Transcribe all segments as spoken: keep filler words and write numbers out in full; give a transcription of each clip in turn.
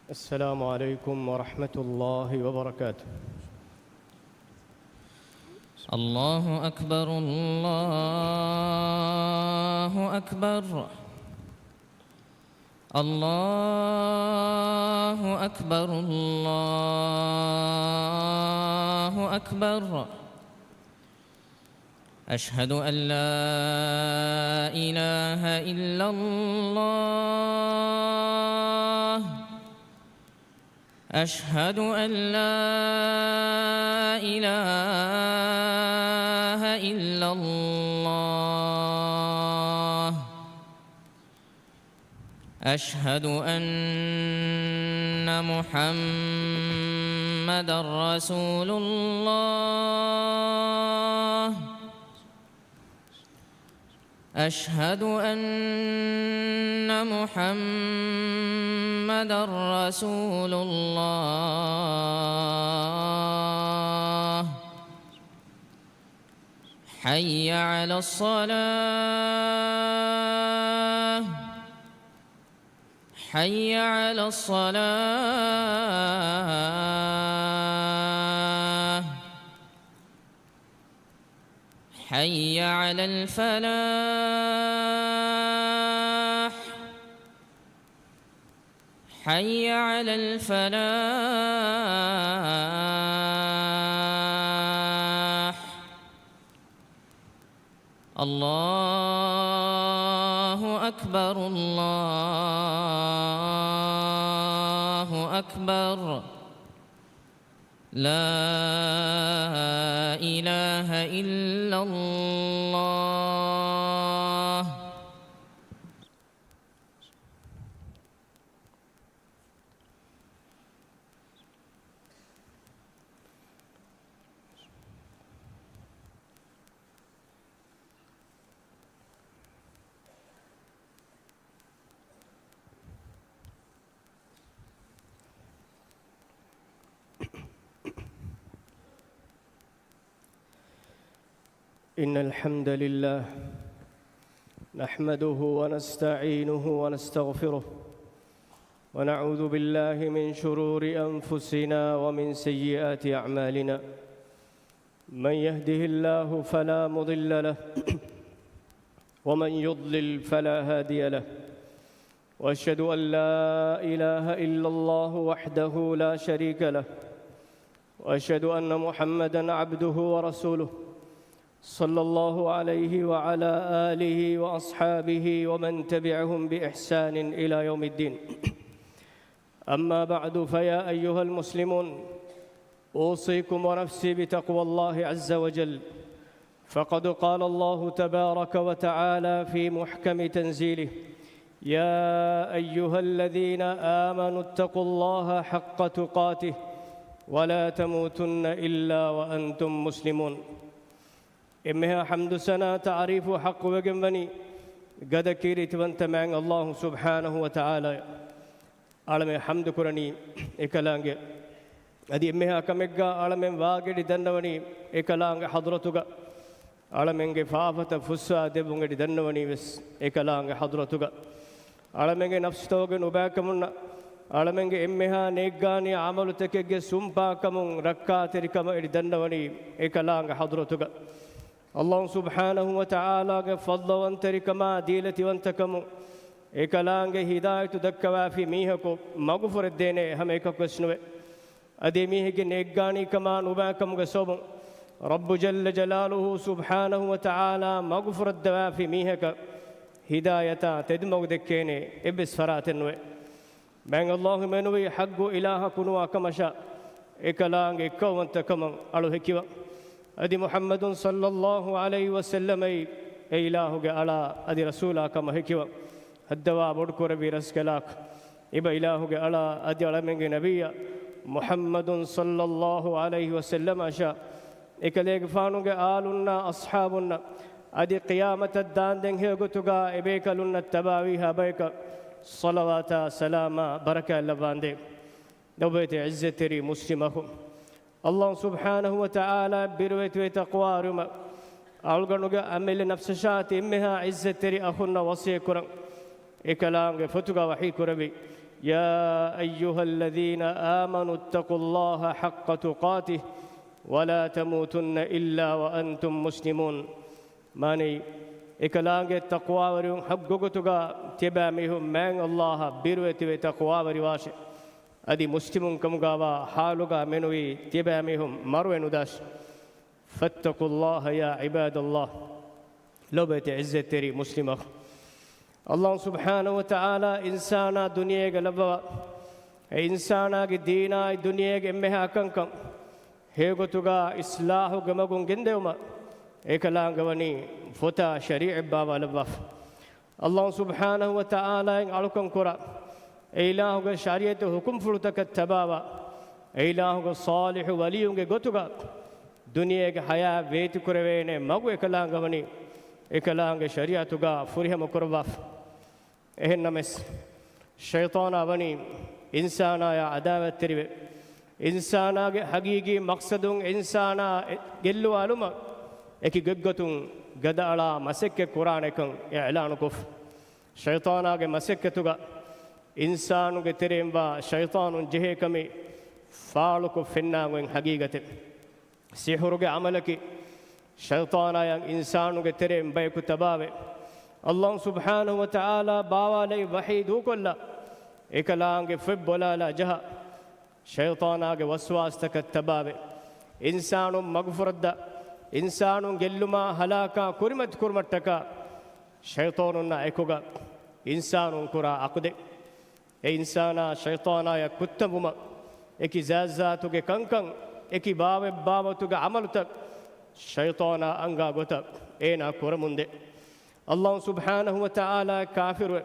السلام عليكم ورحمة الله وبركاته. الله أكبر، الله أكبر. الله أكبر، الله أكبر. أشهد أن لا إله إلا الله. أشهد أن لا إله إلا الله. أشهد أن محمدا رسول الله. أشهد أن محمدا رسول الله. حي على الصلاة. حي على الصلاة. حي على الفلاح. حي على الفلاح. الله أكبر، الله أكبر. لا إله إلا الله. إن الحمد لله نحمده ونستعينه ونستغفره، ونعوذ بالله من شرور أنفسنا ومن سيئات أعمالنا. من يهده الله فلا مضل له، ومن يضلل فلا هادي له. وأشهد أن لا إله إلا الله وحده لا شريك له، وأشهد أن محمدا عبده ورسوله، صلى الله عليه وعلى آله وأصحابه ومن تبعهم بإحسان إلى يوم الدين. أما بعد، فيا أيها المسلمون، أوصيكم ونفسي بتقوى الله عز وجل، فقد قال الله تبارك وتعالى في محكم تنزيله: يا أيها الذين آمنوا اتقوا الله حق تقاته ولا تموتن إلا وأنتم مسلمون. އެންމެހާ ޙަމްދު ސަނާ ތަޢުރީފު ޙައްޤުވެގެންވަނީ ގަދަ ކީރިތިވަންތަ މާތް ﷲ ސުބްޙާނަހޫ ވަތަޢާލާ. އަޅަމެން ޙަމްދު ކުރަނީ އެކަލާނގެ. އަދި އެންމެހާ ކަމެއްގާ އަޅަމެން ވާގިޑި ދަންނަވަނީ އެކަލާނގެ ޙަޟްރަތުގަ. އަޅަމެންގެ ފާފަތައް ފުއްސާ ދެއްވުން އެޑި ދަންނަވަނީ ވެސް އެކަލާނގެ ޙަޟްރަތުގަ. އަޅަމެންގެ ނަފްސުތަކުގެ ނުބައިކަމުންނަށް، އަޅަމެންގެ އެންމެހާ ނޭއްގާނީ ޢަމަލުތަކެއްގެ ސުންޕާކަމުން ރައްކާތެރިކަމަށް އެޑި ދަންނަވަނީ އެކަލާނގެ ޙަޟްރަތުގަ. ﷲ ސުބްޙާނަހޫ ވަތަޢާލާގެ ފަޟްލުވަންތެރިކަމާ ދީލަތިވަންތަކަމުން އެކަލާނގެ ހިދާޔަތު ދައްކަވާފި މީހަކު މަގުފުރެއްދޭނެ ހަމަ އެކަކުވެސް ނުވޭ. އަދި މީހެއްގެ ނޭއްގާނީކަމާ ނުބައިކަމުގެ ސަބަބުން ރައްބު ޖައްލަ ޖަލާލުހޫ ސުބްޙާނަހޫ ވަތަޢާލާ މަގުފުރައްދަވާފި މީހަކަށް ހިދާޔަތާ ތެދުމަގު ދެއްކޭނެ އެއްވެސް ފަރާތެއް ނުވޭ. މާތް ﷲ މެނުވީ ޙައްޤު އިލާހަކު ނުވާ ކަމަށާ، އެކަލާނގެ އެއްކައުވަންތަކަމަށް އަޅު ހެކިވަން. އަދި މުޙައްމަދު ޞައްލައްލާހު ޢަލައިހި ވަސައްލަމައީ އެ އިލާހުގެ އަޅާ އަދި ރަސޫލާ ކަމަށް ހެކިވަން. ހައްދަވާ ބޮޑުކުރެއްވި ރަސްކަލާކޮ، އެބަ އިލާހުގެ އަޅާ އަދި އަޅަމެންގެ ނަބިއްޔާ މުޙައްމަދު ޞައްލައްލާހު ޢަލައިހި ވަސައްލަމަށާ، އެކަލޭގެފާނުގެ އާލުންނާ އަޞްޙާބުންނަށް އަދި ޤިޔާމަތަށް ދާންދެން ހެޔޮގޮތުގާ އެބޭކަލުންނަށް ތަބާވީހާ ބަޔަކަށް ޞަލަވާތާ ސަލާމާ ބަރަކާތް ލައްވާނދޭ. ލޯބިވެތި ޢިއްޒަތްތެރި މުސްލިމް އަޚުން، ﷲ ސުބްޙާނަހޫ ވަތަޢާލާ ބިރުވެތިވެ ތަޤްވާވެރިވުމަށް އަޅުގަނޑުގެ އަމިއްލަ ނަފްސަށާ ތި އެންމެހާ ޢިއްޒަތްތެރި އަޚުންނަށް ވަޞިއްޔަތް ކުރަން. އެކަލާނގެ ފޮތުގަ ވަޙީ ކުރެއްވި، يا أيها الذين آمنوا اتقوا الله حق تقاته ولا تموتن إلا وأنتم مسلمون. މާނައީ، އެކަލާނގެ ތަޤްވާވެރިވުން ޙައްޤު ގޮތުގަ ތިޔަބައިމީހުން މާތް ﷲ އަށް ބިރުވެތިވެ ތަޤްވާވެރިވާށޭ. އަދި މުސްލިމުން ކަމުގަވާ ޙާލުގަ މެނުވީ ތިޔަބައިމީހުން މަރުވެ ނުދާށި. فاتقوا الله يا عباد الله. ލޯބިވެތި ޢިއްޒަތްތެރި މުސްލިމް އަޚުން، ﷲ ސުބްޙާނަހޫ ވަތަޢާލާ އިންސާނާ ދުނިޔޭގަ ލައްވަވާ، އެ އިންސާނާގެ ދީނާއި ދުނިޔޭގެ އެންމެހާ ކަންކަން ހެޔޮގޮތުގަ އިޞްލާޙުގެ މަގުން ގެންދެވުމަށް އެކަލާނގެ ވަނީ ފޮތާ ޝަރީޢަތް ބާވާލައްވާފަ. ﷲ ސުބްޙާނަހޫ ވަތަޢާލާއިން އަޅުކަން ކުރާ، އެ އިލާހުގެ ޝަރީޢަތު ޙުކުމްފުޅުތަކަށް ތަބާވާ، އެ އިލާހުގެ ޞާލިޙު ވަލިއްޔުންގެ ގޮތުގަ ދުނިޔޭގެ ޙަޔާތް ވޭތިކުރެވޭނެ މަގު އެކަލާނގެ ވަނީ އެކަލާނގެ ޝަރީޢަތުގަ ފުރިހަމަ ކުރައްވާފަ. އެހެންނަމަވެސް، ޝައިޠާނާ ވަނީ އިންސާނާޔާ ޢަދާވަތްތެރިވެ، އިންސާނާގެ ޙަޤީޤީ މަޤްޞަދުން އިންސާނާ ގެއްލުވާލުމަށް އެކި ގޮތްގޮތުން ގަދައަޅާ މަސައްކަތް ކުރާނެކަން އިޢުލާނުކޮށްފަ. ޝައިޠާނާގެ މަސައްކަތުގަ އިންސާނުންގެ ތެރެއިންވާ ޝައިޠާނުން ޖެހޭ ކަމެއް ފާޅުކޮށް ފެންނާން އޮތް ޙަޤީޤަތެއް. ސިޙުރުގެ ޢަމަލަކީ، ޝައިޠާނާޔަށް އިންސާނުންގެ ތެރެއިން ބަޔަކު ތަބާވެ، ﷲ ސުބްޙާނަހޫ ވަތަޢާލާ ބާވާލައި ވަޙީ ދޫކޮށްލާ، އެކަލާނގެ ފޮތް ބޮލާލާ ޖަހާ، ޝައިޠާނާގެ ވަސްވާސްތަކަށް ތަބާވެ، އިންސާނުން މަގުފުރައްދާ، އިންސާނުން ގެއްލުމާ ހަލާކާ ކުރިމަތި ކުރުމަށްޓަކާ، ޝައިޠާނުންނާ އެކުގަ އިންސާނުން ކުރާ ޢަޤުދެއް. އެ އިންސާނާ ޝައިޠާނާޔަށް ކުއްތަންވުމަށް އެކި ޒާތްޒާތުގެ ކަންކަން، އެކި ބާވަތްބާވަތުގެ ޢަމަލުތައް ޝައިޠާނާ އަންގާ ގޮތަށް އޭނާ ކުރަމުންދޭ. ﷲ ސުބްޙާނަހޫ ވަތަޢާލާ ކާފިރުވެ،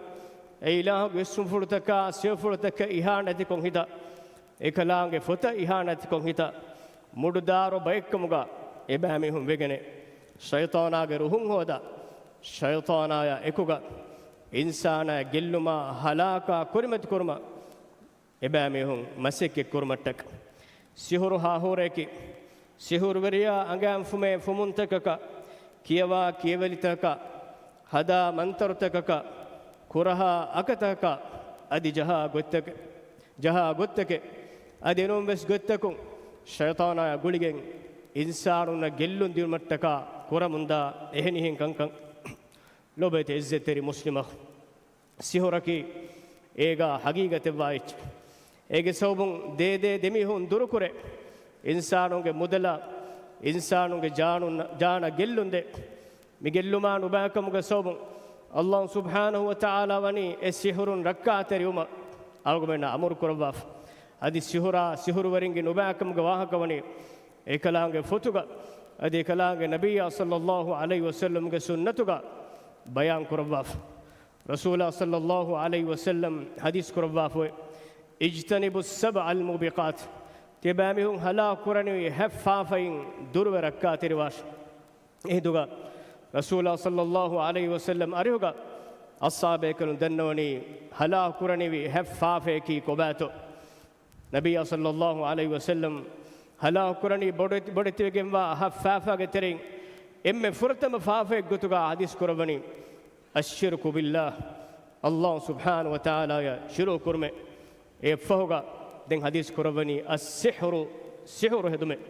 އެ އިލާހުގެ އިސްމުފުޅުތަކާ ސިފަފުޅުތަކަށް އިހާނެތިކޮށް ހިތާ، އެކަލާނގެ ފޮތަށް އިހާނެތިކޮށް ހިތާ، މުޑުދާރު ބައެއްކަމުގަ އެބައިމީހުން ވެގެނެ، ޝައިޠާނާގެ ރުހުން ހޯދާ، ޝައިޠާނާޔާ އެކުގަ އިންސާނާ ގެއްލުމާ ހަލާކާ ކުރިމަތި ކުރުމަށް އެބައިމީހުން މަސައްކަތް ކުރުމަށްޓަކަ. ސިޙުރު ހާހޫރަޔަކީ، ސިޙުރުވެރިޔާ އަނގައިން ފުމޭ ފުމުންތަކަކަށް، ކިޔަވާ ކިޔެވެލިތަކަކަށް، ހަދާ މަންތަރުތަކަކަށް، ކުރަހާ އަކަތަކަކަށް، އަދި ޖަހާ ގޮތްތަކެއް، ޖަހާ ގޮތްތަކެއް، އަދި އެނޫން ވެސް ގޮތްތަކުން ޝައިޠާނާޔާ ގުޅިގެން އިންސާނުންނަށް ގެއްލުން ދިނުމަށްޓަކާ ކުރަމުންދާ އެހެނިހެން ކަންކަން. ލޯބިވެތި ޢިއްޒަތްތެރި މުސްލިމް އަޚުން، ސިޙުރަކީ އޭގާ ޙަޤީޤަތެއްވާ އެއްޗެއް. އޭގެ ސަބަބުން ދޭދޭ ދެމީހުން ދުރުކުރޭ، އިންސާނުންގެ މުދަލާ، އިންސާނުންގެ ޖާނުން، ޖާނަށް ގެއްލުންދޭ. މި ގެއްލުމާ ނުބައިކަމުގެ ސަބަބުން ﷲ ސުބްޙާނަހޫ ވަތަޢާލާ ވަނީ އެ ސިޙުރުން ރައްކާތެރިވުމަށް އަޅުގަމެންނަށް އަމުރު ކުރައްވާފަ. އަދި ސިޙުރާ ސިޙުރުވެރިންގެ ނުބައިކަމުގެ ވާހަކަ ވަނީ އެކަލާނގެ ފޮތުގަ، އަދި އެކަލާނގެ ނަބިއްޔާ ޞައްލައްލާހު ޢަލައިހި ވަސައްލަމްގެ ސުންނަތުގަ ބަޔާން ކުރައްވާފަ. ރަސޫލާ ޞައްލައްލާހު ޢަލައިހި ވަސައްލަމް ޙަދީޘް ކުރައްވާފައި، اجتنبوا السبع الموبقات، ތިޔަބައިމީހުން ހަލާކު ކުރަނިވި ހަތް ފާފައިން ދުރުވެ ރައްކާތެރިވާށި. އެހިނދުގަ ރަސޫލާ ޞައްލައްލާހު ޢަލައިހި ވަސައްލަމް އަރިހުގަ އަޞްޙާބޭކަލުން ދަންނަވަނީ ހަލާކު ކުރަނިވި ހަތް ފާފަޔަކީ ކޮބާތޯ؟ ނަބިއްޔާ ޞައްލައްލާހު ޢަލައިހި ވަސައްލަމް ހަލާކު ކުރަނީ ބޮޑެތި، ބޮޑެތިވެގެންވާ ހަތް ފާފާގެ ތެރެއިން އެންމެ ފުރަތަމަ ފާފައެއް ގޮތުގަ ޙަދީޘް ކުރައްވަނީ އައްޝިރްކު ބިއްލާހް، ﷲ ސުބްޙާނަހު ވަތަޢާލާޔަށް ޝިރުކު ކުރުމެއް. އެއަށްފަހުގަ ދެން ޙަދީޘް ކުރައްވަނީ އައްސިޙްރު، ސިޙުރު ހެދުމެއް.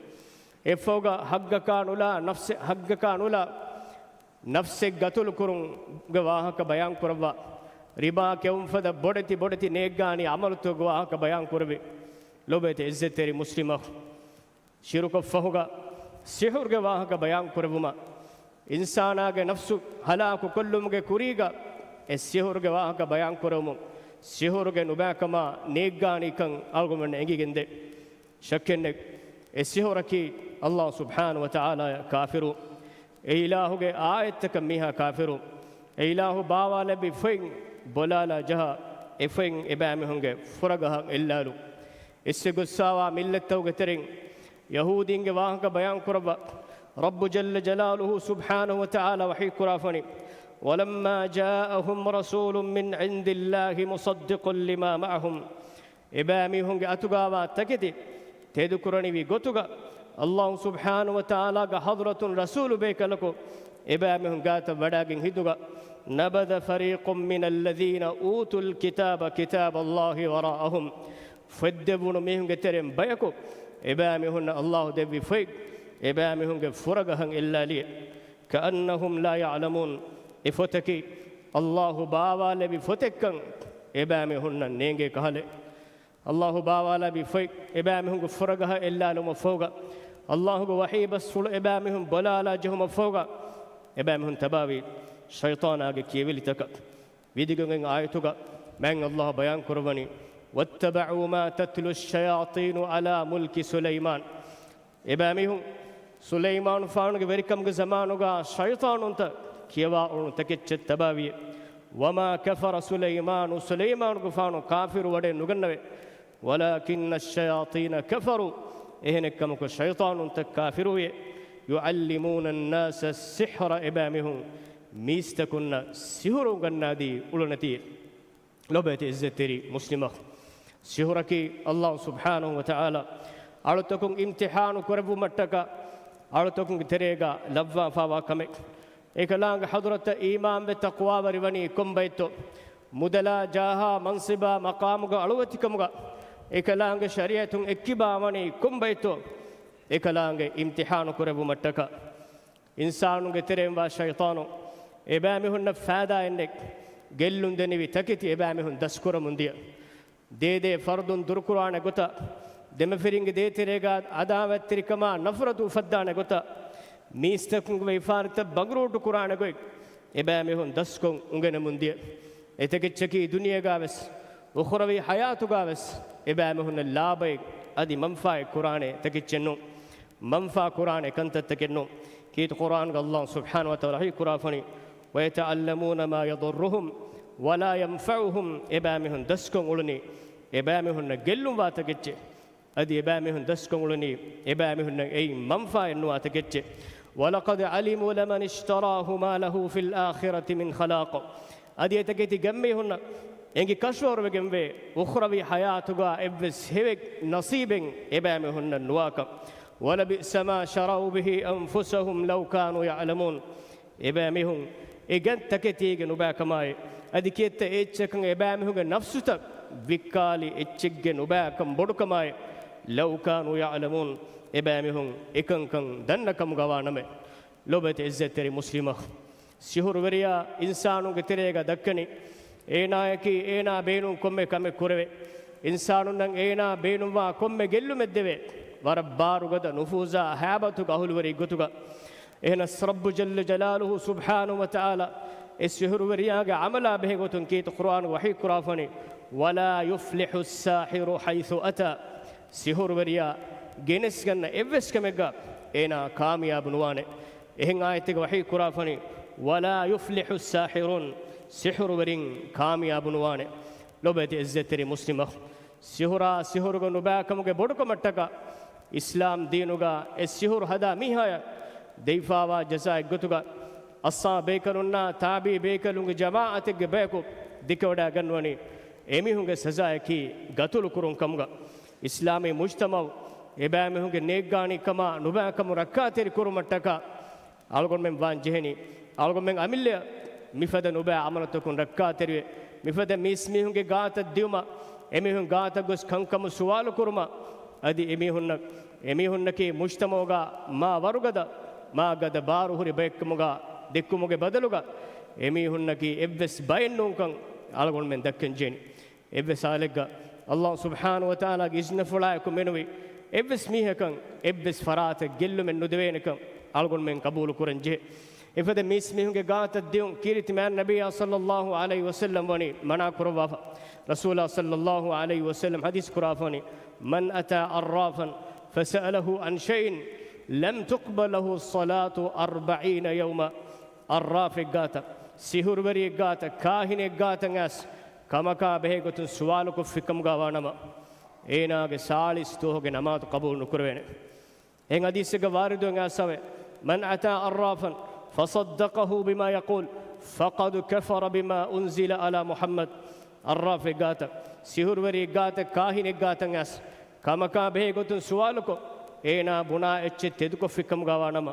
އެއަށްފަހުގަ ޙައްޤަކާ ނުލާ ނަފްސެއް، ޙައްޤަކާ ނުލާ ނަފްސެއް ގަތުލު ކުރުމުގެ ވާހަކަ ބަޔާން ކުރައްވާ، ރިބާ ކެއުން ފަދަ ބޮޑެތި ބޮޑެތި ނޭއްގާނީ ޢަމަލުތަކުގެ ވާހަކަ ބަޔާން ކުރެއްވި. ލޮބުވެތި ޢިއްޒަތްތެރި މުސްލިމް އަޚް، ޝިރުކަށްފަހުގަ ސިޙުރުގެ ވާހަކަ ބަޔާން ކުރެއްވުމަށް އިންސާނާގެ ނަފްސު ހަލާކު ކޮށްލުމުގެ ކުރީގަ އެ ސިޙުރުގެ ވާހަކަ ބަޔާން ކުރެވުމުން ސިޙުރުގެ ނުބައިކަމާ ނޭއްގާނީކަން އަޅުގަނޑުމެންނަށް އެނގިގެންދޭ. ޝައްކެއްނެތް، އެ ސިޙުރަކީ ﷲ ސުބްޙާނަހު ވަތަޢާލާޔަށް ކާފިރު، އެ އިލާހުގެ އާޔަތްތަކަށް މީހާ ކާފިރު، އެ އިލާހު ބާވާލެއްވި ފޮތް ބޮލާލާ ޖަހާ، އެ ފޮތް އެބައިމީހުންގެ ފުރަގަހަށް އެއްލާލު. އިސްވެ ގޮއްސާވާ މިއްލަތްތަކުގެ ތެރެއިން ޔަހޫދީންގެ ވާހަކަ ބަޔާން ކުރައްވާ، ރައްބު ޖައްލަ ޖަލާލުހު ސުބްޙާނަހު ވަތަޢާލާ ވަޙީ ކުރާފަނި، وَلَمَّا جَاءَهُمْ رَسُولٌ مِّنْ عِندِ اللَّهِ مُصَدِّقٌ لِّمَا مَعَهُمْ. އެބައިމީހުންގެ އަތުގަވާ ތަކެތި ތެދުކުރަނިވި ގޮތުގަ، ﷲ ސުބްޙާނަހު ވަތަޢާލާގެ ޙަޟްރަތުން ރަސޫލު ބޭކަލަކު އެބައިމީހުން ގާތަށް ވަޑައިގެން ހިނދުގަ، نَبَذَ فَرِيقٌ مِّنَ الَّذِينَ أُوتُوا الْكِتَابَ كِتَابَ اللَّهِ وَرَاءَ ظُهُورِهِمْ. ފޮތްދެއްވުނު މީހުންގެ ތެރެއިން ބަޔަކު އެބައިމީހުންނަށް ﷲ ދެއްވި ފޮތް އެބައިމީހުންގެ ފުރަގަހަށް އެއްލާލިއެވެ. كَأَنَّهُمْ لَا يَعْلَمُونَ. އެ ފޮތަކީ ﷲ ބާވާލެއްވި ފޮތެއްކަން އެބައިމީހުންނަށް ނޭނގޭ ކަހަލަ. ﷲ ބާވާލެއްވި ފޮތް އެބައިމީހުންގެ ފުރަގަހަށް އެއްލާލުމަށްފަހުގަ، ﷲގެ ވަޙީ ބަސްފުޅު އެބައިމީހުން ބޮލާލާ ޖެހުމަށްފަހުގަ، އެބައިމީހުން ތަބާވީ ޝައިޠާނާގެ ކިޔެވިލިތަކަށް. ވިދިގެން އާޔަތުގަ މާތް ﷲ ބަޔާން ކުރައްވަނީ، وَاتَّبَعُوا مَا تَتْلُو الشَّيَاطِينُ عَلَى مُلْكِ سُلَيْمَانَ. އެބައިމީހުން ސުލައިމާނުފާނުގެ ވެރިކަމުގެ ޒަމާނުގަ ޝައިޠާނުންތައް ކިޔަވާ އުޅުނު ތަކެއްޗެއް ތަބާވިއެވެ. وَمَا كَفَرَ سُلَيْمَانُ، ސުލައިމާނުގެފާނު ކާފިރު ވަޑައެއް ނުގަންނަވެ. وَلَٰكِنَّ الشَّيَاطِينَ كَفَرُوا، އެހެނެއްކަމަކު ޝައިޠާނުންތައް ކާފިރުވިއެވެ. يُعَلِّمُونَ النَّاسَ السِّحْرَ، އެބައިމީހުން މީސްތަކުންނަށް ސިޙުރު އުނގަންނާދީ އުޅުނެތީ. ލޮބުވެތި ޢިއްޒަތްތެރި މުސްލިމް އަޚް، ސިޙުރަކީ ﷲ ސުބްޙާނަހު ވަތަޢާލާ އަޅުތަކުން އިމްތިޙާނު ކުރެއްވުމަށްޓަކާ އަޅުތަކުންގެ ތެރޭގަ ލައްވާފާވާ ކަމެއް. އެކަލާނގެ ޙަޟްރަތަށް އީމާންވެ ތަޤްވާވެރިވަނީ ކޮންބައިތޯ؟ މުދަލާ ޖާހާ މަންޞިބާ މަޤާމުގަ އަޅުވެތިކަމުގަ އެކަލާނގެ ޝަރީޢަތުން އެއްކިބާވަނީ ކޮންބައިތޯ؟ އެކަލާނގެ އިމްތިޙާނު ކުރެއްވުމަށްޓަކާ. އިންސާނުންގެ ތެރެއިން ވާ ޝައިޠާނު އެބައިމީހުންނަށް ފައިދާއެއްނެތް. ގެއްލުން ދެނިވި ތަކެތި އެބައިމީހުން ދަސްކުރަމުން ދިޔަ. ދޭދޭ ފަރުދުން ދުރުކުރާނެ ގޮތަށް، ދެމަފިރިންގެ ދޭތެރޭގަ އަދާވަތްތެރިކަމާ ނަފްރަތު އުފައްދާނެ ގޮތަށް، މީސްތަކުންގެ ވިޔަފާރިތައް ބަނގުރޫޓު ކުރާނެ ގޮތް އެބައިމީހުން ދަސްކޮށް އުނގެނެމުން ދިޔަ. އެތަކެއްޗަކީ ދުނިޔޭގަވެސް، އުޚްރަވީ ޙަޔާތުގަވެސް އެބައިމީހުންނަށް ލާބައެއް އަދި މަންފާއެއް ކުރާނެ ތަކެއްޗެއް ނޫން. މަންފާ ކުރާނެ ކަންތައްތަކެއް ނޫން. ކީރިތި ޤުރްއާންގަ ﷲ ސުބްޙާނަހު ވަތަޢާލާ ވަޙީ ކުރާފަނި، وَيَتَعَلَّمُونَ مَا يَضُرُّهُمْ وَلَا يَنفَعُهُمْ، އެބައިމީހުން ދަސްކޮށް އުޅުނީ އެބައިމީހުންނަށް ގެއްލުންވާ ތަކެއްޗެއް. އަދި އެބައިމީހުން ދަސްކޮށް އުޅުނީ އެބައިމީހުންނަށް އެއިން މަންފާއެއް ނުވާ ތަކެއްޗެއް. وَلَقَدْ عَلِمُوا لَمَنِ اشْتَرَاهُ مَا لَهُ فِي الْآخِرَةِ مِنْ خَلَاقٍ. އަދި އެތަކެތި ގައްމީހުންނަށް އެނގި ކަށަވަރުވެގެންވޭ، އުޚްރަވީ ޙަޔާތުގަ އެއްވެސް ހެވެއް ނަސީބެއް އެބައިމީހުންނަށް ނުވާކަން. وَلَبِئْسَ مَا شَرَوْا بِهِ أَنْفُسَهُمْ لَوْ كَانُوا يَعْلَمُونَ. އެބައިމީހުން އެ ގަން ތަކެތީގެ ނުބައިކަމާއި، އަދި ކިއެއްތަ އެއްޗަކަށް އެބައިމީހުންގެ ނަފްސުތައް ވިއްކާލި އެއްޗެއްގެ ނުބައިކަން ބޮޑުކަމާއި، لَوْ كَانُوا يَعْلَمُونَ، އެބައިމީހުން އެކަންކަން ދަންނަ ކަމުގަވާނަމޭ. ލޮބުވެތި ޢިއްޒަތްތެރި މުސްލިމް އަޚް، ސިޙުރުވެރިޔާ އިންސާނުންގެ ތެރޭގަ ދައްކަނީ، އޭނާޔަކީ އޭނާ ބޭނުން ކޮންމެ ކަމެއް ކުރެވޭ، އިންސާނުންނަށް އޭނާ ބޭނުންވާ ކޮންމެ ގެއްލުމެއް ދެވޭ، ވަރަށް ބާރުގަދަ ނުފޫޒާ ހައިބަތުގެ އަހުލުވެރި ގޮތުގަ. އެހެނަސް ރައްބު ޖައްލަ ޖަލާލުހު ސުބްޙާނަހު ވަތަޢާލާ އެ ސިޙުރުވެރިޔާގެ ޢަމަލާ ބެހޭ ގޮތުން ކީރިތި ޤުރްއާނު ވަޙީ ކުރާފަނި، وَلَا يُفْلِحُ السَّاحِرُ حَيْثُ أَتَىٰ. ސިޙުރުވެރިޔާ ގެނެސްގަންނަ އެއްވެސް ކަމެއްގަ އޭނާ ކާމިޔާބު ނުވާނެ. އެހެން އާޔަތެއްގަ ވަޙީ ކުރާފަނި، وَلَا يُفْلِحُ السَّاحِرُونَ، ސިޙުރުވެރިން ކާމިޔާބު ނުވާނެ. ލޮބުވެތި ޢިއްޒަތްތެރި މުސްލިމް އަޚް، ސިހުރާ ސިހުރުގަ ނުބައިކަމުގެ ބޮޑުކަމަށްޓަކާ، އިސްލާމް ދީނުގަ އެ ސިހުރު ހަދާ މީހާޔަށް ދެވިފާވާ ޖަޒާއެއްގޮތުގަ، އައްސާ ބޭކަލުންނާ ތާބީ ބޭކަލުންގެ ޖަމާއަތެއްގެ ބަޔަކު ދެކެވަޑައިގަންނަވަނީ، އެމީހުންގެ ސަޒާޔަކީ ގަތުލު ކުރުން ކަމުގަ. އިސްލާމީ މުޖްތަމަޢު އެބައިމީހުންގެ ނޭއްގާނީ ކަމާ ނުބައިކަމު ރައްކާތެރި ކުރުމަށްޓަކާ، އަޅުގަނޑުމެން ވާން ޖެހެނީ، އަޅުގަނޑުމެން އަމިއްލަޔަށް މިފަދަ ނުބައި ޢަމަލުތަކުން ރައްކާތެރިވެ، މިފަދަ މީސްމީހުންގެ ގާތަށް ދިއުމަށް، އެމީހުން ގާތަށް ގޮސް ކަންކަމު ސުވާލު ކުރުމަށް، އަދި އެމީހުންނަށް، އެމީހުންނަކީ މުޖްތަމަޢުގަ މާ ވަރުގަދަ، މާ ގަދަ ބާރުހުރި ބައެއްކަމުގަ ދެއްކުމުގެ ބަދަލުގަ، އެމީހުންނަކީ އެއްވެސް ބައެއް ނޫންކަން އަޅުގަނޑުމެން ދައްކަން ޖެހެނީ. އެއްވެސް ހާލެއްގަ ﷲ ސުބްޙާނަހޫ ވަތަޢާލާގެ އިޒްނަފުޅާއެކު މެނުވި އެއްވެސް މީހަކަށް އެއްވެސް ފަރާތެއް ގެއްލުމެއް ނުދެވޭނެކަން އަޅުގަނޑުމެން ޤަބޫލު ކުރަން ޖެހޭ. އެފަދަ މީސްމީހުންގެ ގާތަށް ދިއުން ކީރިތި މާތް ނަބިއްޔާ ޞައްލައްލާހު ޢަލައިހި ވަސައްލަމް ވަނީ މަނާ ކުރައްވާފަ. ރަސޫލާ ޞައްލައްލާހު ޢަލައިހި ވަސައްލަމް ޙަދީޘް ކުރާފަ ވަނީ، من أتى عرافا فسأله عن شيء لم تقبل له صلاة أربعين يوما. ޢައްރާފެއްގާތަށް، ސިހުރުވެރިއެއްގާތަށް، ކާހިނެއްގާތަށް އައިސް، ކަމަކާ ބެހޭ ގޮތުން ސުވާލުކޮށްފިކަމުގާ ވާނަމަ، އޭނާގެ ސާޅީސް ދުވަހުގެ ނަމާދު ޤަބޫލު ނުކުރެވޭނެ. އެހެން ޙަދީޘެއްގަ ވާރިދުވެ އައިސްފަވޭ، من أتى عرافا فصدقه بما يقول فقد كفر بما أنزل على محمد. ޢައްރާފެއްގާތަށް، ސިހުރުވެރިއެއްގާތަށް، ކާހިނެއްގާތަށް އައިސް، ކަމަކާ ބެހޭ ގޮތުން ސުވާލުކޮށް، އޭނާ ބުނާ އެއްޗެއް ތެދުކޮށްފިކަމުގާ ވާނަމަ،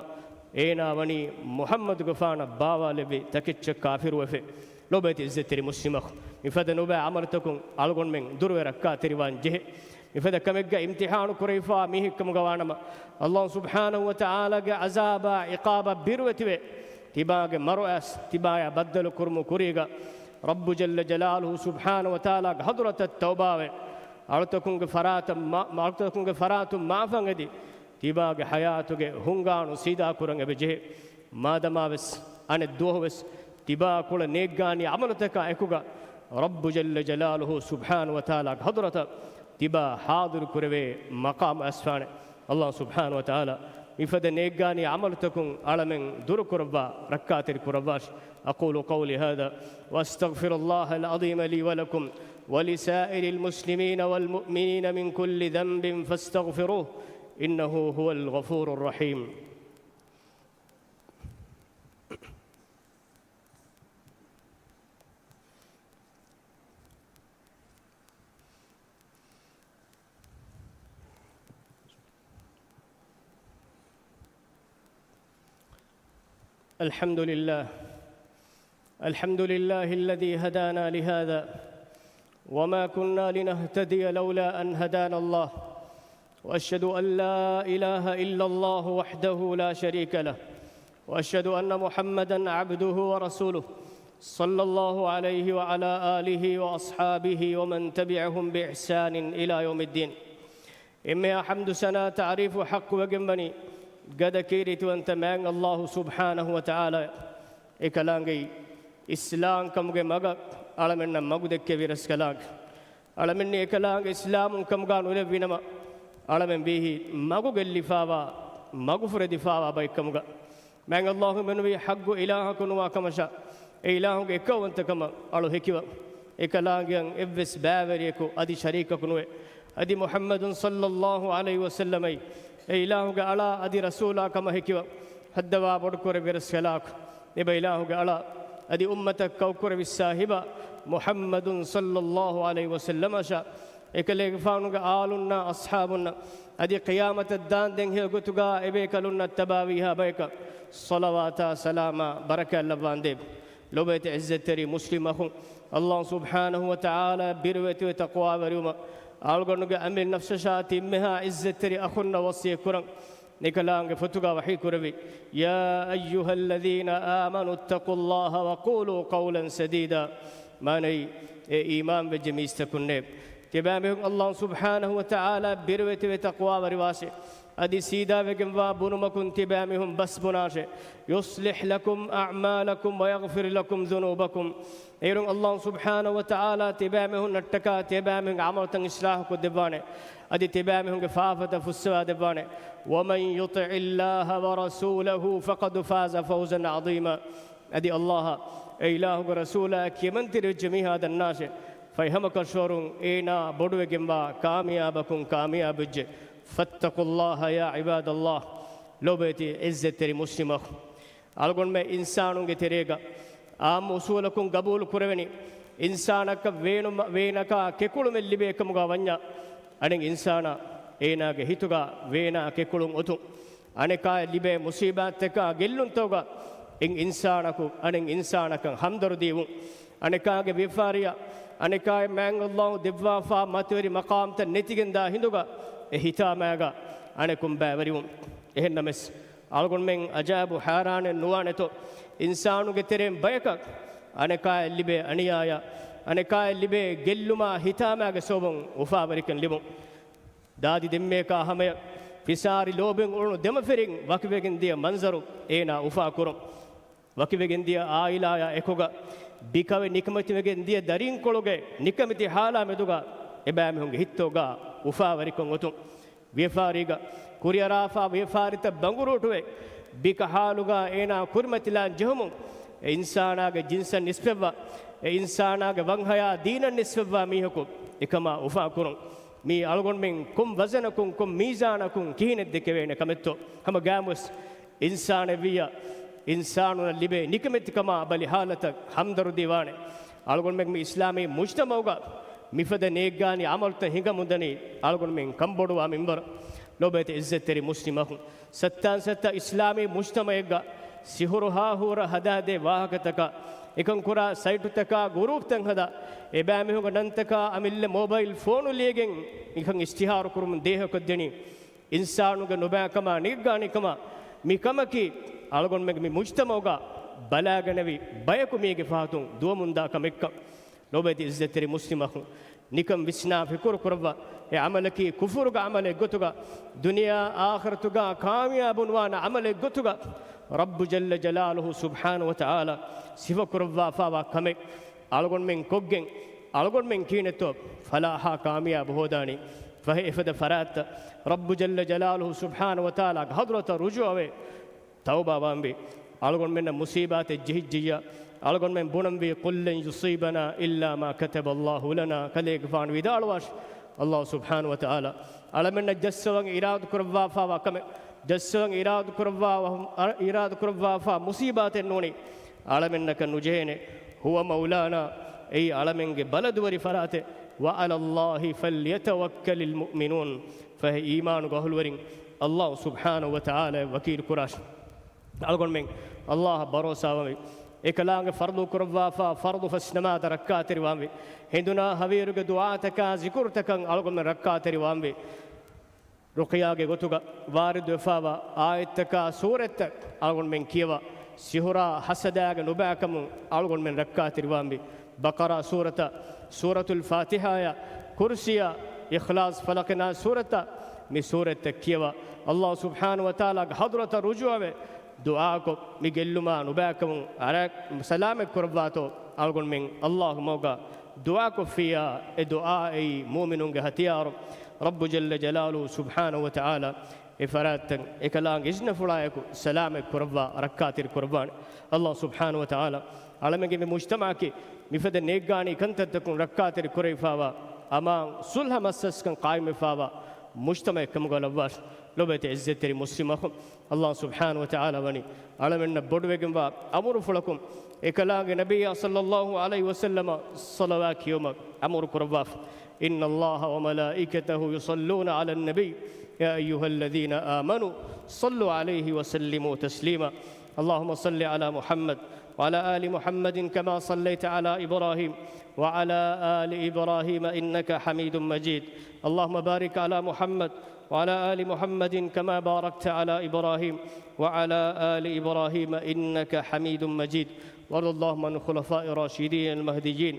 އޭނާ ވަނީ މުޙައްމަދުގެފާނަށް ބާވާލެއްވި ތަކެއްޗަށް ކާފިރުވެފަ. ލޯބިވެތި ޢިއްޒަތްތެރި މުސްލިމް އަޚުން، މިފަދަ ނުބައި ޢަމަލުތަކުން އަޅުގަނޑުމެން ދުރުވެ ރައްކާތެރިވާން ޖެހޭ. މިފަދަ ކަމެއްގަ އިމްތިޙާނު ކުރެވިފާ މީހެއްކަމުގަ ވާނަމަ، ﷲ ސުބްޙާނަހޫ ވަތަޢާލާގެ ޢަޒާބާ ޢިޤާބާ ބިރުވެތިވެ، ތިބާގެ މަރު އައިސް، ތިބާޔާ ބައްދަލު ކުރުމު ކުރީގަ، ރައްބު ޖައްލަ ޖަލާލުހޫ ސުބްޙާނަހޫ ވަތަޢާލާގެ ޙަޟްރަތަށް ތައުބާވެ، އަޅުތަކުންގެ ފަރާތަށް މާ-، އަޅުތަކުންގެ ފަރާތުން މާފަށް އެދި، ތިބާގެ ޙަޔާތުގެ ހުންގާނު ސީދާކުރަން އެބަ ޖެހޭ. މާދަމާވެސް އަނެއް ދުވަހުވެސް ތިބާ ކުޅަ ނޭއްގާނީ ޢަމަލުތަކާ އެކުގަ ރައްބު ޖައްލަ ޖަލާލުހޫ ސުބްޙާނަހޫ ވަތަޢާލާގެ ޙަޟްރަތަށް ތިބާ ޙާޟިރު ކުރެވޭ މަޤާމު އައިސްފާނެ. ﷲ ސުބްޙާނަހޫ ވަތަޢާލާ މިފަދަ ނޭއްގާނީ ޢަމަލުތަކުން އަޅަމެން ދުރުކުރައްވާ، ރައްކާތެރި ކުރައްވާށި. أقول قولي هذا وأستغفر الله العظيم لي ولكم ولسائر المسلمين والمؤمنين من كل ذنب فاستغفروه إنه هو الغفور الرحيم. الحمد لله. الحمد لله الذي هدانا لهذا وما كنا لنهتدي لولا أن هدانا الله. وأشهد أن لا إله إلا الله وحده لا شريك له. وأشهد أن محمدا عبده ورسوله صلى الله عليه وعلى آله وأصحابه ومن تبعهم بإحسان إلى يوم الدين. އެންމެހާ ޙަމްދު ސަނާ ތަޢުރީފު ޙައްޤުވެގެންވަނީ ގަދަ ކީރިތިވަންތަ މާތް ﷲ ސުބްޙާނަހޫ ވަތަޢާލާ. އެކަލާނގެ އިސްލާމް ކަމުގެ މަގަށް އަޅަމެންނަށް މަގު ދެއްކެވި ރަސްކަލާނގެ، އަޅަމެންނީ އެކަލާނގެ އިސްލާމުން ކަމުގާ ނުލެއްވިނަމަ، އަޅަމެން ވީހި މަގު ގެއްލިފާވާ، މަގު ފުރެދިފާވާ ބައެއްކަމުގަ. މާތް ﷲ މެނުވީ ޙައްޤު އިލާހަކު ނުވާ ކަމަށާ، އެ އިލާހުގެ އެކައުވަންތަކަމަށް އަޅު ހެކިވަ. އެކަލާނގެއަށް އެއްވެސް ބައިވެރިޔަކު އަދި ޝަރީކަކު ނުވެ. އަދި މުޙައްމަދު ޞައްލައްލާހު ޢަލައިހި ވަސައްލަމައީ އެ އިލާހުގެ އަޅާ އަދި ރަސޫލާ ކަމަށް ހެކިވަ. ހައްދަވާ ބޮޑުކުރެއްވި ރަސްކަލާކު، އެބަ އިލާހުގެ އަޅާ އަދި އުއްމަތަށް ކައުކުރެވި ސާހިބާ މުޙައްމަދު ޞައްލައްލާހު ޢަލައިހި ވަސައްލަމަށާ، އެކަލޭގެފާނުގެ އާލުންނާ އަޞްޙާބުންނަށް އަދި ޤިޔާމަތަށް ދާންދެން ހެޔޮ ގޮތުގާ އެބޭކަލުންނަށް ތަބާވީހާ ބަޔަކަށް ޞަލަވާތާ ސަލާމާ ބަރަކާތް ލައްވާނދޭ. ލޮބުވެތި ޢިއްޒަތްތެރި މުސްލިމް އަޚުން، ﷲ ސުބްޙާނަހޫ ވަތަޢާލާ ބިރުވެތިވެ ތަޤްވާވެރިވުމަށް އަޅުގަނޑުގެ އަމިއްލަ ނަފްސަށާ ތިންމެހާ ޢިއްޒަތްތެރި އަޚުންނަށް ވަޞިއްޔަތް ކުރަން. އެކަލާނގެ ފޮތުގާ ވަޙީ ކުރެއްވި، يا أيها الذين آمنوا اتقوا الله وقولوا قولا سديدا. މާނައީ، އޭ އީމާންވެއްޖެ މީސްތަކުންނޭ، ތިބާމީހުން ﷲ ސުބްޙާނަހޫ ވަތަޢާލާ ބިރުވެތިވެ ތަޤްވާވެރިވާށޭ. އަދި ސީދާވެގެންވާ ބުނުމަކުން ތިބާމީހުން ބަސް ބުނާށޭ. يصلح لكم أعمالكم ويغفر لكم ذنوبكم. އޭރުން ﷲ ސުބްޙާނަހޫ ވަތަޢާލާ ތިބާމީހުންނަށްޓަކާ ތިބާމީހުންގެ ޢަމަލުތައް އިޞްލާޙު ކޮށްދެއްވާނެ. އަދި ތިބާމީހުންގެ ފާފަތައް ފުއްސަވާދެއްވާނެ. ومن يطع الله ورسوله فقد فاز فوزا عظيما. އަދި ﷲ އާ އެ އިލާހުގެ ރަސޫލާ ކިޔަމަންތެރިވެއްޖެ މީހާ ދަންނާށޭ. ފަހެ ހަމަކަށަވަރުން އޭނާ ބޮޑުވެގެންވާ ކާމިޔާބަކުން ކާމިޔާބުވެއްޖެ. فاتقوا الله يا عباد الله. ލޯބިވެތި އިއްޒަތްތެރި މުސްލިމް އަޚުން. އަޅުގަނޑުމެން އިންސާނުންގެ ތެރޭގަ އާއްމު އުސޫލަކުން ގަބޫލު ކުރެވެނީ، އިންސާނަކަށް ވޭނުމަ-، ވޭނަކާ ކެކުޅުމެއް ލިބޭ ކަމުގަ ވަންޏާ، އަނެއް އިންސާނާ އޭނާގެ ހިތުގަ ވޭނާ ކެކުޅުން އޮތުން. އަނެކާއަށް ލިބޭ މުސީބާތްތަކާ ގެއްލުންތަކުގަ އެއް އިންސާނަކު އަނެއް އިންސާނަކަށް ހަމްދަރުދީވުން. އަނެކާގެ ވިޔަފާރިއަށް، އަނެކާއަށް މާތް ﷲ ދެއްވާފާ މަތިވެރި މަޤާމްތައް ނެތިގެންދާ ހިނދުގަ އެ ހިތާމައިގަ އަނެކުން ބައިވެރިވުން. އެހެންނަމަވެސް، އަޅުގަނޑުމެން އަޖައިބު ހައިރާނެއް ނުވާނެތޯ، އިންސާނުގެ ތެރެއިން ބަޔަކަށް އަނެކާއަށް ލިބޭ އަނިޔާޔަށް، އަނެކާއަށް ލިބޭ ގެއްލުމާ ހިތާމައިގެ ސަބަބުން އުފާވެރިކަން ލިބުން. ދާދި ދެންމެއަކާ ހަމަޔަށް ފިސާރި ލޯބިން އުޅުނު ދެމަފިރިން ވަކިވެގެން ދިޔަ މަންޒަރު އޭނާ އުފާކުރުން. ވަކިވެގެން ދިޔަ އާއިލާޔާ އެކުގަ ބިކަވެ ނިކަމެތިވެގެން ދިޔަ ދަރީންކޮޅުގެ ނިކަމެތި ހާލާ މެދުގަ އެބައިމީހުންގެ ހިތްތަކުގަ އުފާވެރިކަން އޮތުން. ވިޔަފާރީގަ ކުރިއަރާފާ ވިޔަފާރިތައް ބަނގުރޫޓުވެ، ބިކަ ހާލުގަ އޭނާ ކުރިމަތިލާން ޖެހުމުން، އެ އިންސާނާގެ ޖިންސަށް ނިސްބަތްވާ، އެ އިންސާނާގެ ވަންހަޔާ ދީނަށް ނިސްބަތްވާ މީހަކު އެކަމާ އުފާކުރުން. މީ އަޅުގަނޑުމެން ކޮން ވަޒަނަކުން، ކޮން މީޒާނަކުން ކިހިނެއް ދެކެވޭނެ ކަމެއްތޯ؟ ހަމަ ގާމުސް އިންސާނެއްވިއްޔާ، އިންސާނުންނަށް ލިބޭ ނިކަމެތިކަމާ ބަލި ހާލަތަށް ހަމްދަރުދީވާނެ. އަޅުގަނޑުމެން މި އިސްލާމީ މުޖްތަމަޢުގަ މިފަދަ ނޭއްގާނި ޢަމަލުތައް ހިނގަމުންދަނީ އަޅުގަނޑުމެން ކަންބޮޑުވާ މިންވަރަށް. ލޯބިވެތި އިއްޒަތްތެރި މުސްލިމް އަޚުން، ސައްތާން ސައްތަ އިސްލާމީ މުޖްތަމަޢެއްގަ ސިހުރު ހާހޫރަ ހަދާދޭ ވާހަކަތަކާ، އެކަން ކުރާ ސައިޓުތަކާ ގުރޫޕްތައް ހަދާ، އެބައިމީހުންގެ ނަންތަކާ އަމިއްލަ މޯބައިލް ފޯނު ލިޔެގެން މިކަން އިޝްތިހާރު ކުރުމުން ދޭހަކޮށްދެނީ، އިންސާނުގެ ނުބައިކަމާ ނޭއްގާނިކަމާ މި ކަމަކީ، އަޅުގަނޑުމެން މި މުޖްތަމަޢުގަ ބަލާގަނެވި ބަޔަކު މީގެ ފަހަތުން ދުވަމުންދާ ކަމެއްކަން. ލޯބިވެތި އިއްޒަތްތެރި މުސްލިމް އަޚުން، ނިކަން ވިސްނާ ފިކުރު ކުރައްވާ، އެ ޢަމަލަކީ ކުފުރުގެ ޢަމަލެއް ގޮތުގަ، ދުނިޔެއާ އާޚިރަތުގަ ކާމިޔާބު ނުވާނެ ޢަމަލެއް ގޮތުގަ، ރައްބު ޖައްލަ ޖަލާލުހު ސުބްޙާނަހު ވަތަޢާލާ ސިފަ ކުރައްވާފާވާ ކަމެއް. އަޅުގަނޑުމެން ކޮށްގެން، އަޅުގަނޑުމެން ކިހިނެއްތޯ ފަލާޙާ ކާމިޔާބު ހޯދާނީ؟ ފަހެ އެފަދަ ފަރާތްތައް ރައްބު ޖައްލަ ޖަލާލުހު ސުބްޙާނަހު ވަތަޢާލާގެ ޙަޟްރަތަށް ރުޖޫޢަވެ، ތައުބާވާންވީ. އަޅުގަނޑުމެންނަށް މުޞީބާތެއް ޖެހިއްޖިއްޔާ، އަޅުގަނޑުމެން ބުނަންވީ، قل لن يصيبنا إلا ما كتب الله لنا. ކަލޭގެފާނު ވިދާޅުވާށި، ﷲ ސުބްޙާނަހު ވަތަޢާލާ އަޅަމެންނަށް ޖައްސަވަން އިރާދަ ކުރައްވާފާވާ ކަމެއް، ޖައްސަވަން އިރާދަ ކުރައްވާ، އަ، އިރާދަ ކުރައްވާފާ މުޞީބާތެއް ނޫނީ، އަޅަމެންނަކަށް ނުޖެހޭނެ. هو مولانا، އެއީ އަޅަމެންގެ ބަލަދުވެރި ފަރާތެއް. وعلى الله فليتوكل المؤمنون. ފަހެ އީމާނުގެ އަހުލުވެރިން ﷲ ސުބްޙާނަހު ވަތަޢާލާއަށް ވަކީލު ކުރާށި. އަޅުގަނޑުމެން ﷲ އަށް ބަރޯސާވަންވީ. އެކަލާނގެ ފަރުޟު ކުރައްވާފާ ފަރުޟު ފަސް ނަމާދަށް ރައްކާތެރިވާންވީ. ހިނދުނާ ހަވީރުގެ ދުޢާތަކާ ޒިކުރުތަކަށް އަޅުގަނޑުމެން ރައްކާތެރިވާންވީ. ރުޤިޔާގެ ގޮތުގަ ވާރިދުވެފާވާ އާޔަތްތަކާ ސޫރަތްތައް އަޅުގަނޑުމެން ކިޔަވާ، ސިހުރާ ހަސަދާގެ ނުބައިކަމުން އަޅުގަނޑުމެން ރައްކާތެރިވާންވީ. ބަޤަރާ ސޫރަތަށް، ސޫރަތުލް ފާތިޙާޔަށް، ކުރުސިއަށް، އިޚްލާޞް، ފަލަޤި، ނާސް ސޫރަތަށް، މި ސޫރަތްތައް ކިޔަވާ، ﷲ ސުބްޙާނަހު ވަތަޢާލާގެ ޙަޟްރަތަށް ރުޖޫޢަވެ، ދުޢާކޮށް، މި ގެއްލުމާ ނުބައިކަމުން އަރަ-، ސަލާމަތް ކުރައްވާތޯ، އަޅުގަނޑުމެން ﷲގެ މަގުގަ ދުޢާކޮށްފިއްޔާ، އެ ދުޢާ އެއީ މުއުމިނުންގެ ހަތިޔާރު. ރައްބު ޖައްލަ ޖަލާލުހު ސުބްޙާނަހު ވަތަޢާލާ އެ ފަރާތްތައް އެކަލާނގެ އިޒްނަފުޅާއެކު ސަލާމަތް ކުރައްވާ، ރައްކާތެރި ކުރައްވާނެ. ﷲ ސުބްޙާނަހު ވަތަޢާލާ އަޅަމެންގެ މި މުޖްތަމަޢަކީ މިފަދަ ނޭއްގާނީ ކަންތައްތަކުން ރައްކާތެރި ކުރެވިފާވާ، އަމާން ޞުލްޙަ މައްސަސްކަން ޤާއިމްވެފާވާ މުޖްތަމަޢެއް ކަމުގަ ލައްވާށި. ލޮބުވެތި ޢިއްޒަތްތެރި މުސްލިމް އަޚުން، ﷲ ސުބްޙާނަހު ވަތަޢާލާ ވަނީ އަޅަމެންނަށް ބޮޑުވެގެންވާ އަމުރުފުޅަކުން، އެކަލާނގެ ނަބިއްޔާ ޞައްލައްލާހު ޢަލައިހި ވަސައްލަމަށް ޞަލަވާތް ކިޔުމަށް އަމުރު ކުރައްވާފަ. إن الله وملائكته يصلون على النبي يا أيها الذين آمنوا صلوا عليه وسلموا تسليما. اللهم صل على محمد وعلى آل محمد كما صليت على إبراهيم وعلى آل إبراهيم إنك حميد مجيد. اللهم بارك على محمد وعلى آل محمد كما باركت على إبراهيم وعلى آل إبراهيم إنك حميد مجيد. وارض اللهم عن الخلفاء الراشدين المهديين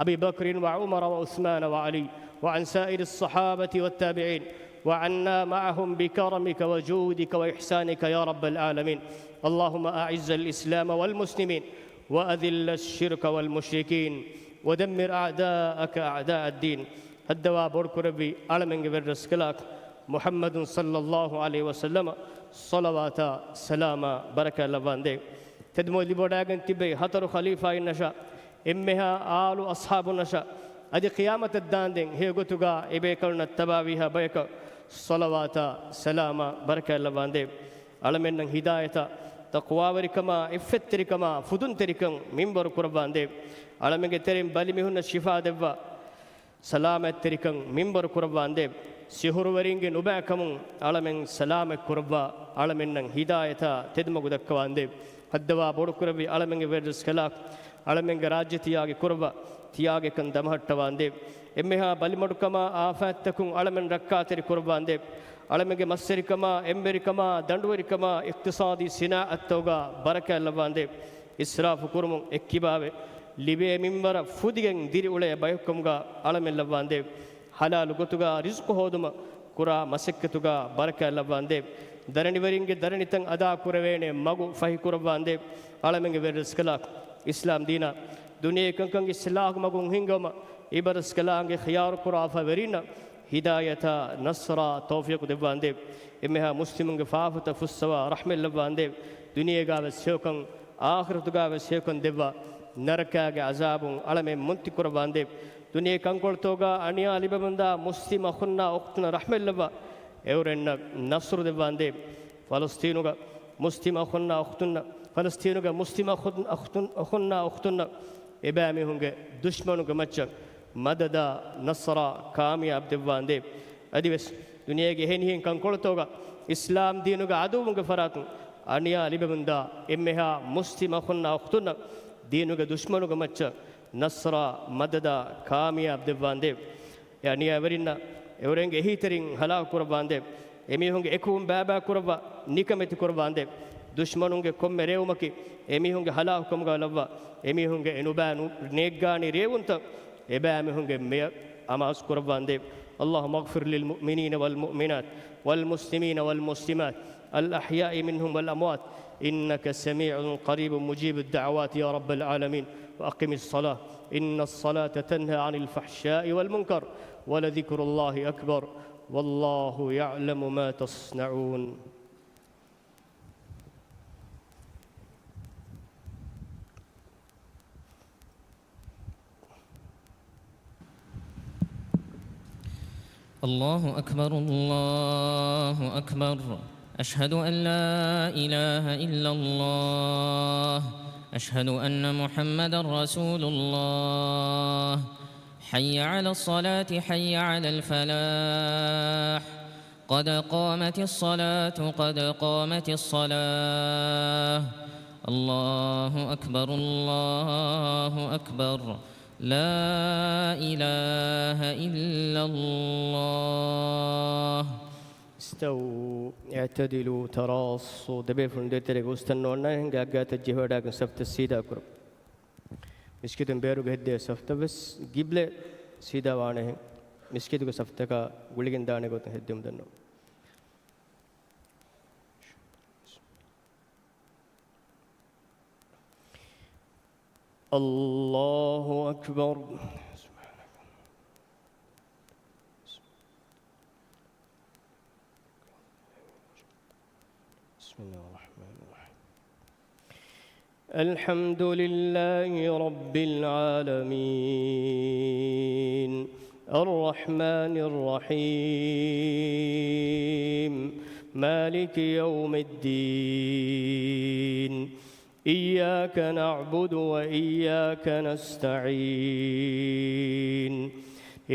أبي بكر وعمر وعثمان وعلي وعن سائر الصحابة والتابعين وعنا معهم بكرمك وجودك وإحسانك يا رب العالمين. اللهم أعز الإسلام والمسلمين وأذل الشرك والمشركين ودمر أعداءك أعداء الدين. ހައްދަވާ ބޮޑުކުރެއްވި އަޅަމެންގެ ވެރިރަސްކަލާކޮ މުޙައްމަދު ޞައްލައްލާހު ޢަލައިހި ވަސައްލަމަށް ޞަލަވާތާ ސަލާމާ ބަރަކާތް ލައްވާނދޭ. ތެދުމަގު ލިބިވަޑައިގެން ތިބޭ ހަތަރު ޚަލީފާއިންނަށާ، އެންމެހާ އާލު އަޞްޙާބުންނަށާ، އަދި ޤިޔާމަތަށް ދާންދެން ހެޔޮ ގޮތުގަ އެބޭކަލުންނަށް ތަބާވީހާ ބަޔަކަށް ޞަލަވާތާ ސަލާމާ ބަރަކާތްލައްވާނދޭ. އަޅަމެންނަށް ހިދާޔަތާ، ތަޤްވާވެރިކަމާ، ޢިއްފަތްތެރިކަމާ، ފުދުންތެރިކަން މިންވަރު ކުރައްވާނދޭ. އަޅަމެންގެ ތެރެއިން ބަލިމީހުންނަށް ޝިފާ ދެއްވާ، ސަލާމަތްތެރިކަން މިންވަރު ކުރައްވާނދޭ. ސިހުރުވެރިންގެ ނުބައިކަމުން އަޅަމެން ސަލާމަތް ކުރައްވާ، އަޅަމެންނަށް ހިދާޔަތާ ތެދުމަގު ދައްކަވާނދޭ. ހައްދަވާ ބޮޑުކުރެއްވި އަޅަމެންގެ ވެރިރަސްކަލާކޮ، އަޅަމެންގެ ރާއްޖެ ތިޔާގި ކުރައްވާ، ތިޔާގިކަން ދަމަހައްޓަވާނދޭ. އެންމެހާ ބަލިމަޑުކަމާ، އާފާތްތަކުން އަޅަމެން ރައްކާތެރި ކުރައްވާނދޭ. އަޅަމެންގެ މަސްވެރިކަމާ، އެންމެރިކަމާ، ދަނޑުވެރިކަމާ، އިޤްތިޞާދީ ސިނާޢަތްތަކުގަ ބަރަކާތްލައްވާނދޭ. އިސްރާފު ކުރުމުން އެއްކިބާވެ، ލިބޭ މިންވަރަށް ފުދިގެން ދިރިއުޅޭ ބަޔަކުކަމުގަ އަޅަމެން ލައްވާނދޭ. ޙަލާލު ގޮތުގަ ރިޒްޤު ހޯދުމަށް ކުރާ މަސައްކަތުގަ ބަރަކާތް ލައްވާނދޭ. ދަރަނިވެރިންގެ ދަރަނިތައް އަދާކުރެވޭނެ މަގު ފަހިކުރައްވާނދޭ. އަޅަމެންގެ ވެރިރަސްކަލާކޮ، އިސްލާމް ދީނާ ދުނިޔެ ކަންކަން އިޞްލާޙު މަގުން ހިންގަވުމަށް އިބަރަސްކަލާނގެ ޚިޔާރުކުރާފަ ވެރިންނަށް ހިދާޔަތާ، ނަޞްރާ، ތައުފީޤު ދެއްވާނދޭ. އެންމެހާ މުސްލިމުންގެ ފާފަތައް ފުއްސަވާ ރަޙްމަތްލައްވާނދޭ. ދުނިޔޭގަވެސް ހެޔޮކަން، އާޚިރަތުގަވެސް ހެޔޮކަން ދެއްވާ، ނަރަކާގެ ޢަޒާބުން އަޅަމެން މުންތި ކުރައްވާނދޭ. ދުނިޔެ ކަންކޮޅުތަކުގަ އަނިޔާ ލިބެމުންދާ މުސްލިމް އަޚުންނާ އުޚްތުންނަށް ރަޙްމަތްލައްވާ، އެއުރެންނަށް ނަޞްރު ދެއްވާނދޭ. ފަލަސްޠީނުގަ މުސްލިމް އަޚުންނާ އުޚްތުންނަށް، ފަލަސްޠީނުގެ މުސްލިމް އަޚުން، އަޚުތުން، އަޚުންނާ އުޚްތުންނަށް އެބައިމީހުންގެ ދުޝްމަނުންގެ މައްޗަށް މަދަދާ، ނަޞްރާ، ކާމިޔާބު ދެއްވާނދޭ. އަދިވެސް ދުނިޔޭގެ އެހެނިހެން ކަންކޮޅުތަކުގަ އިސްލާމް ދީނުގެ ޢަދުއްވުންގެ ފަރާތުން އަނިޔާ ލިބެމުންދާ އެންމެހާ މުސްލިމް އަޚުންނާ އުޚްތުންނަށް ދީނުގެ ދުޝްމަނުގެ މައްޗަށް ނަޞްރާ، މަދަދާ، ކާމިޔާބު ދެއްވާނދޭ. އެ އަނިޔާވެރިންނަށް އެއުރެންގެ އެހީތެރިން ހަލާކު ކުރައްވާނދޭ. އެމީހުންގެ އެކުވުން ބައިބައި ކުރައްވާ، ނިކަމެތި ކުރައްވާނދޭ. ދުޝްމަނުންގެ ކޮންމެ ރޭވުމަކީ އެމީހުންގެ ހަލާކުކަމުގަ ލައްވާ، އެމީހުންގެ އެނުބައި ނު، ނޭއްގާނީ ރޭވުންތައް އެބައިމީހުންގެ މެޔަށް އަމާޒު ކުރައްވާނދޭ. اللهم اغفر للمؤمنين والمؤمنات والمسلمين والمسلمات الأحياء منهم والأموات إنك سميع قريب مجيب الدعوات يا رب العالمين. وأقم الصلاة إن الصلاة تنهى عن الفحشاء والمنكر ولذكر الله أكبر والله يعلم ما تصنعون. الله أكبر، الله أكبر. أشهد أن لا إله إلا الله. أشهد أن محمدا رسول الله. حي على الصلاة، حي على الفلاح. قد قامت الصلاة، قد قامت الصلاة. الله أكبر، الله أكبر. لا إله إلا الله. استووا، اعتدلوا، تراصوا. ދެބޭފުޅުން ދޭތެރޭގަ އުސްތަން ނޯންނާނެ ހިނގާ ގާތަށް ޖެހިވަޑައިގެން ސަފްތައް ސީދާ ކުރަން. މިސްކިތުން ބޭރުގަ ހެއްދޭ ސަފްތައް ވެސް ގިބްލަ ސީދާ ވާނެހެން، މިސްކިތުގެ ސަފްތަކާ ގުޅިގެން ދާނެ ގޮތުން ހެއްދެމުން ދަންނަވަން. الله أكبر. بسم الله الرحمن الرحيم. الحمد لله رب العالمين. الرحمن الرحيم. مالك يوم الدين. إياك نعبد وإياك نستعين.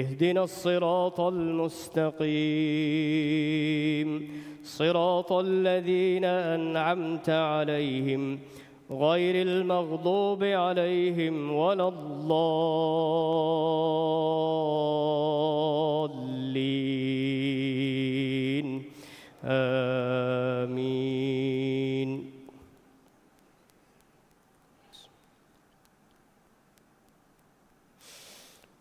اهدنا الصراط المستقيم. صراط الذين أنعمت عليهم غير المغضوب عليهم ولا الضالين. آمين.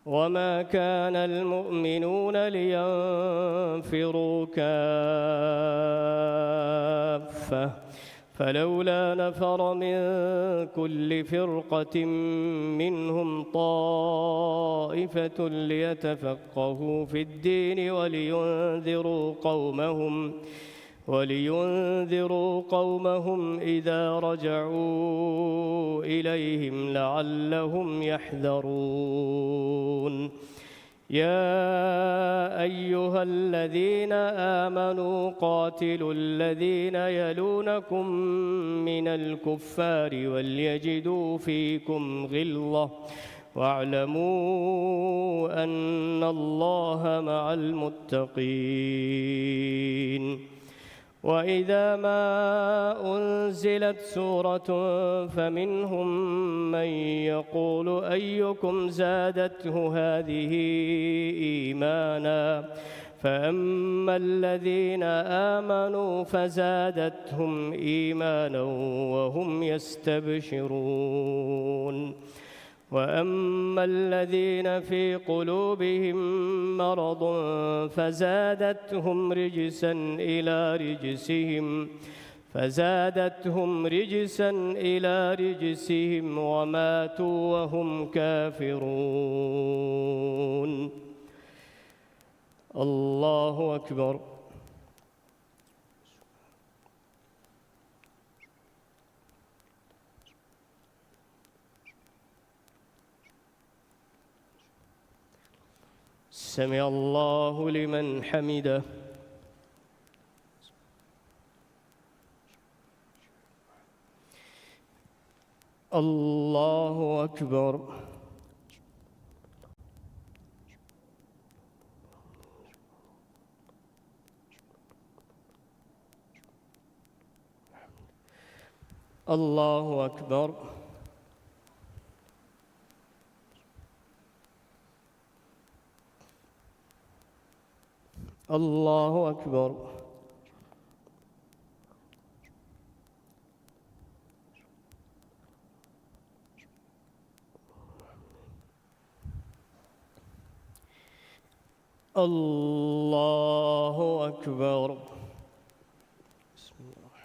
وما كان المؤمنون لينفروا كافة فلولا نفر من كل فرقة منهم طائفة ليتفقهوا في الدين ولينذروا قومهم ولينذروا قومهم إذا رجعوا إليهم لعلهم يحذرون. يا أيها الذين آمنوا قاتلوا الذين يلونكم من الكفار وليجدوا فيكم غلظة واعلموا أن الله مع المتقين. وإذا ما أنزلت سورة فمنهم من يقول أيكم زادته هذه إيمانا، فأما الذين آمنوا فزادتهم إيمانا وهم يستبشرون. وأما الذين في قلوبهم مرض فزادتهم رجسا إلى رجسهم، فزادتهم رجسا إلى رجسهم وماتوا وهم كافرون. الله أكبر. سمع الله لمن حمده. الله أكبر. الله أكبر. الله أكبر. الله أكبر. بسم الله.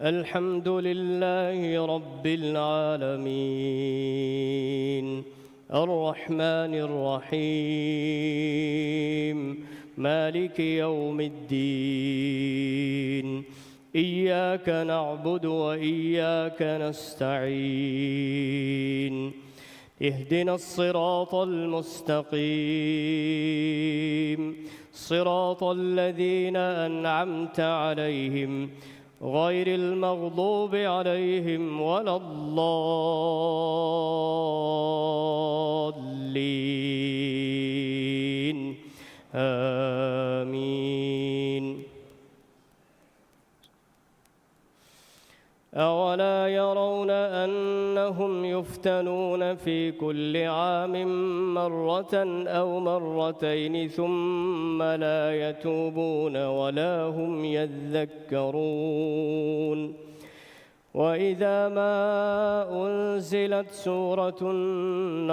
الحمد لله رب العالمين. الرحمن الرحيم. مالك يوم الدين. إياك نعبد وإياك نستعين. اهدنا الصراط المستقيم. صراط الذين أنعمت عليهم غير المغضوب عليهم ولا الضالين. آمين. أولا يرون أنهم يفتنون في كل عام مرة أو مرتين ثم لا يتوبون ولا هم يذكرون. وإذا ما أنزلت سورة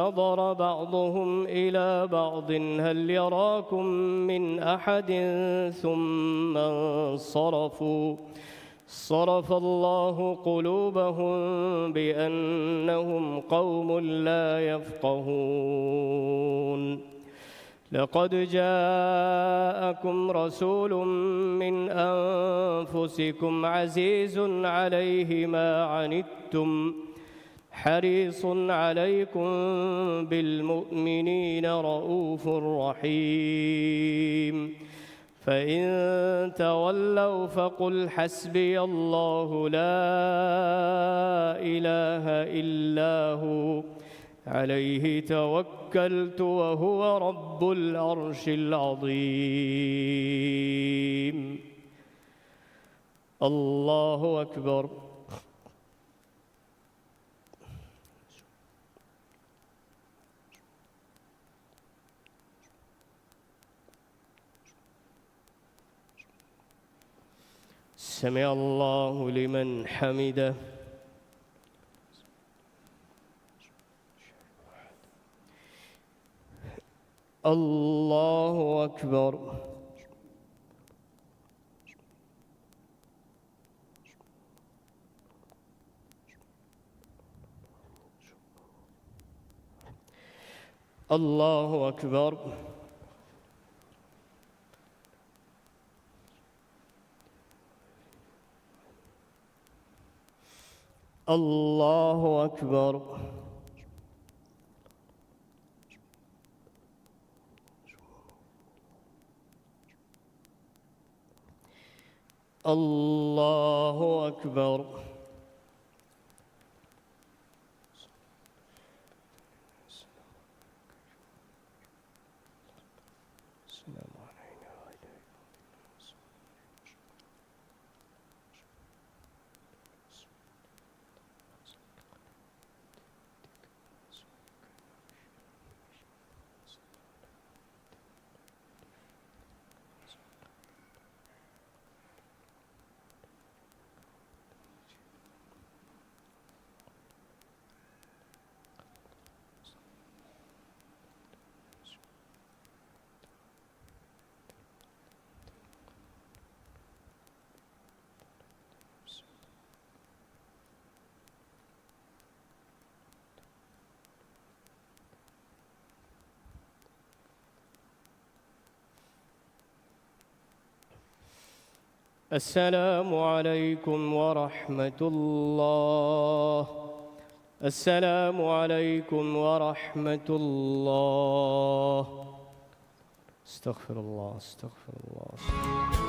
نظر بعضهم إلى بعض هل يراكم من أحد ثم انصرفوا، صرف الله قلوبهم بأنهم قوم لا يفقهون. لقد جاءكم رسول من أنفسكم عزيز عليه ما عنتم حريص عليكم بالمؤمنين رءوف رحيم. فإن تولوا فقل حسبي الله لا إله إلا هو عليه توكلت وهو رب العرش العظيم. الله أكبر. سمع الله لمن حمده. الله أكبر. الله أكبر. الله أكبر. الله أكبر. السلام عليكم ورحمة الله. السلام عليكم ورحمة الله. أستغفر الله، أستغفر الله.